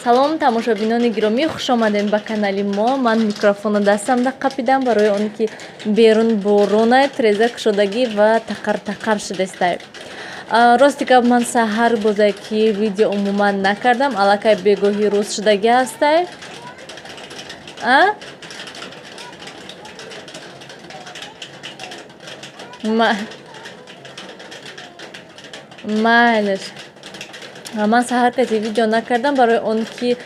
Салом, тамошобинони гиромӣ, хушомадем ба канали мо. Ман микрофонро дастамда қапидам барои он ки берун боронай, треза кушодагӣ ва тақар тақар шудестай. Рости гап, ман саҳар бозай ки видео умуман накардам, аллакай бегоҳи рӯз шудагӣ ҳастай. А майлаш, ман саҳар касе видео накардам барои он ки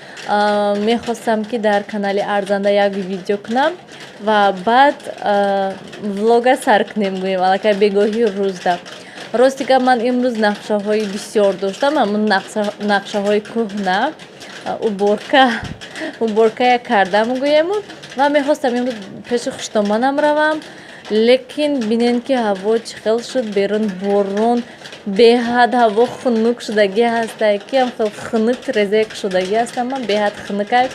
мехостам, ки дар канали Арзанда як видео кунам ва баъд влога сар кунем, гӯем, аллакай бегоҳи рӯзда. Рости гап, ман имрӯз нақшаҳои бисёр доштам, ҳамун нақшаҳои кӯҳна, уборкая кардам, гӯему, ва мехостам имрӯз пеши хуштоманам равам, лекин бинем, ки ҳаво чӣ хел шуд. Берун борон, беҳад ҳаво хунук шудагӣ ҳастай, ки ам хел хунук, трезае кушодагӣ ҳастам ман, беҳад хунукай.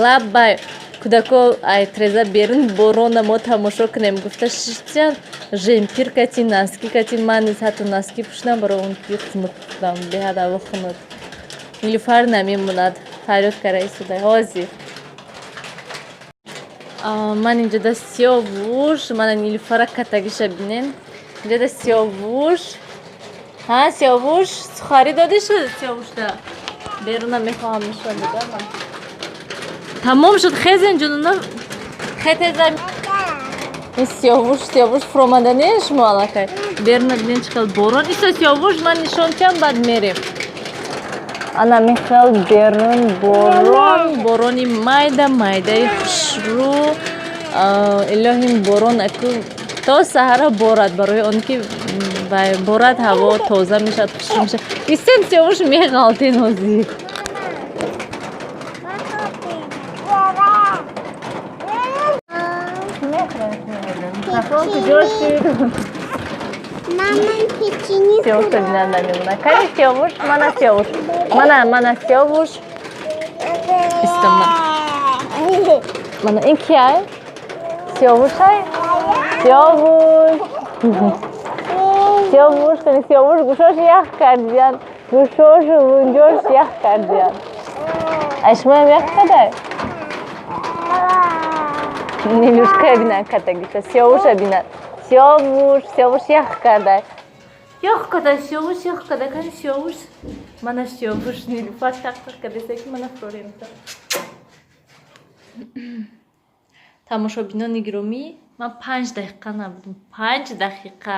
Лаббай, кӯдако ай треза берун борона мо тамошо кунем гуфта шиштиян, жемпир кати, носки кати. Ман низ ҳатто носки пӯшидам барои он ки хунук будам, беҳад ҳаво хунук. Нилуфар намемонад, фарёд кара истодай ҳозир. Ман инҷода Сиёвуш, мана Нилуфара катагиша бинен. Инҷода Сиёвуш, ҳа, Сиёвуш, сухарӣ додӣ шуд Сиёвушда? Беруна мехоҳам нишон додам. Тамом шуд, хезен, ҷунуна, хетеза. Сиёвуш, Сиёвуш, фуромадане шумо аллакай. Беруна бинен, чӣ хел борон исто. Сиёвуш, ман нишон тиям, баъд мерем. Ана михел берун борон, борони майда майдаи хушрӯ. Илоҳим, борон аку то саҳара борад, барои он ки борад, ҳаво тоза мешавад, хушрӯ мешавад. Истен, Сиёвуш, меғалтен ҳозир. Микрофон куҷо шуд? Мама, печенье. Сиёвуша бинад, намемонад. Кани Сиёвуш, мана Сиёвуш, мана, мана Сиёвуш истама. Мана, ин кияй? Сиёвушай? Сиёвуш, Сиёвуш, кани Сиёвуш, гӯшош ях кардиян, гӯшошу лунҷош ях кардиян. Ай шумоям ях кадай? Нилюшкая бинад, катагиша Сиёвуша бинад. Сиёвуш, Сиёвуш ях кардай, ях кадай, Сиёвуш ях кадай. Кани Сиёвуш, мана Сиёвуш. Нилуфар тақ-тақ кардеса, ки мана фуроремта. Тамошобинони гиромӣ, ман 5 дақиқа набудам, 5 дақиқа.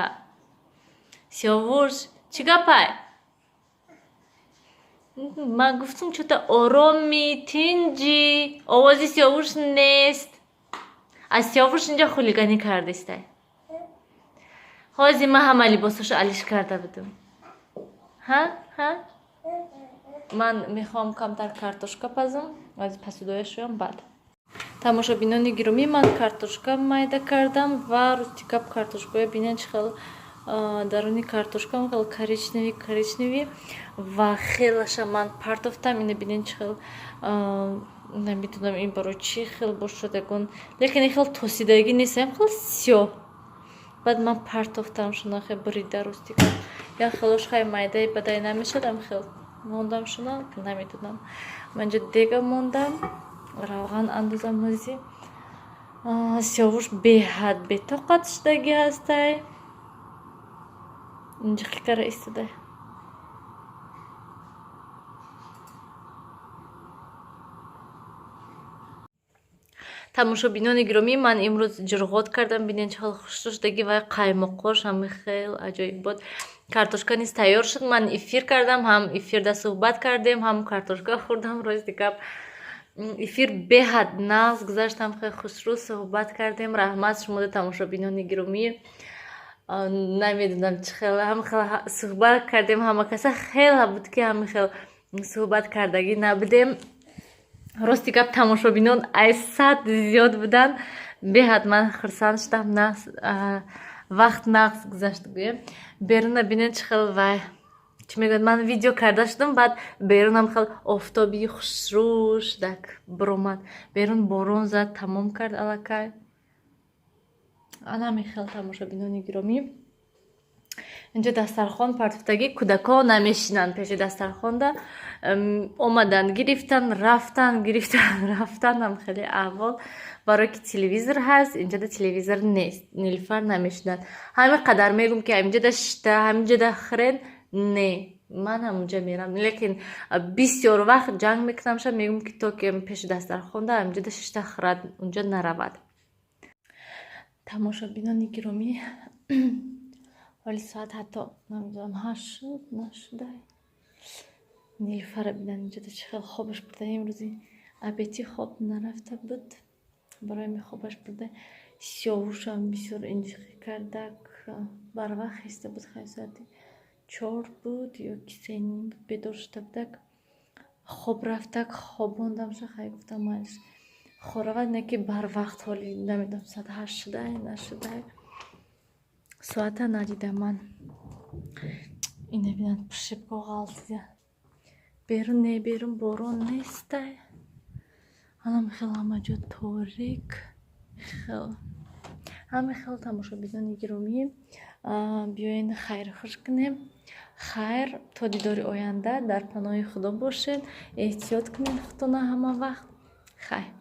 Сиёвуш, чӣ гапай? Ман гуфтам, чӯта оромӣ, тинҷӣ, овози Сиёвуш нест. Аз Сиёвуш инҷа хулиганӣ кардистай. Ҳозир ман ҳама либосашо алиш карда будам. Ҳа, ҳа, ман мехоҳам камтар картошка пазам, аз посудоя шӯям баъд. Тамошобинони гиромӣ, ман картошка майда кардам ва рости гап, картошкаҳоя бинед, чӣ хел даруни картошкам хел коричневый, коричневый, ва хелаша ман партофтам. Ина бинед, чӣ хел. Намедонам, ин барои чӣ хел бошад ягон, лекин ин хел тосидагӣ нест, хел сиёҳ. Баъд ман партофтам шуна, хел бурида. Рости гап, як хелош хай майдаи бадай намешадам, хел мондам шуна, намедонам. Ман инҷа дега мондам, равған андозам ҳозир. Сиёвуш беҳад бетоқат шудагӣ ҳастай, инҷа хикара истодай. Тамошобинони гиромӣ, ман имрӯз ҷурғот кардам. Бинед, чӣ хел хушрӯ шудагӣ ва қаймоқош ҳами хел аҷоиб буд. Картошка низ тайёр шуд. Ман эфир кардам, ҳам эфирда суҳбат кардем, ҳам картошка хӯрдам. Рости гап, эфир беҳад нағз гузашт, ҳам хел хушрӯ суҳбат кардем. Раҳмат шумода, тамошобинони гиромӣ. Намедонам, чӣ хел ҳам хел суҳбат кардем, ҳама каса хела буд, ки ҳами хел суҳбат кардагӣ набудем. Рости гап, тамошобинон ай сад зиёд буданд, беҳад ман хурсанд шудам, вақт нағз гузашт, гӯем. Беруна бинед, чӣ хел вай, чӣ мегӯяд, ман видео карда шудам, баъд берунам хел офтоби хушрӯ шудак биромад. Берун борон зад, тамом кард аллакай. Анами хел, тамошобинони гиромӣ. Инҷо дастархон партофтагӣ, кӯдакҳо намешинанд пеши дастархонда. Омадан, гирифтан, рафтан, гирифтан, рафтан. Ҳам хеле аҳвол, барое ки телевизор ҳаст, инҷода телевизор нест. Нилуфар намешинад. Ҳамин қадар мегӯм, ки ҳаминҷода шита, ҳаминҷода хӯрен. Не, ман ҳамунҷа мерам, лекин бисёр вақт ҷанг мекунам ша, мегӯм, ки то ки пеши дастархонда ҳаминҷода шишта хӯрад, унҷа наравад. Тамошобинони гиромӣ, вале соат ҳатто намедонам, 8 шуд, нашуда. Нилуфара бинан, инҷода чӣ хел хобаш бурда. Имрӯзи обед и хоб нарафта буд, барои ҳамин хобаш бурда. Сиёвушам бисёр интиқӣ кардак, барвақт хеста буд. Хай, соати 4 буд ё ки 3:30 буд, бедор шуда будак, хоб рафтак, хобондамша. Хай, гуфтам, майлиш, хоравад, не ки барвақт. Ҳоли намедонам, соат 8 шудай, нашудай, соата надидам ман. Ина бинанд, пушибко ғалтида берун. Не, берун борон нестай, анам хел ҳама ҷо торик. Хел ҳамин хел. Тамошобинони гиромӣ, биёен, хайр хуш кунем. Хайр, то дидори оянда, дар паноҳи Худо бошед. Эҳтиёт кунед худтона ҳама вақт. Хайр.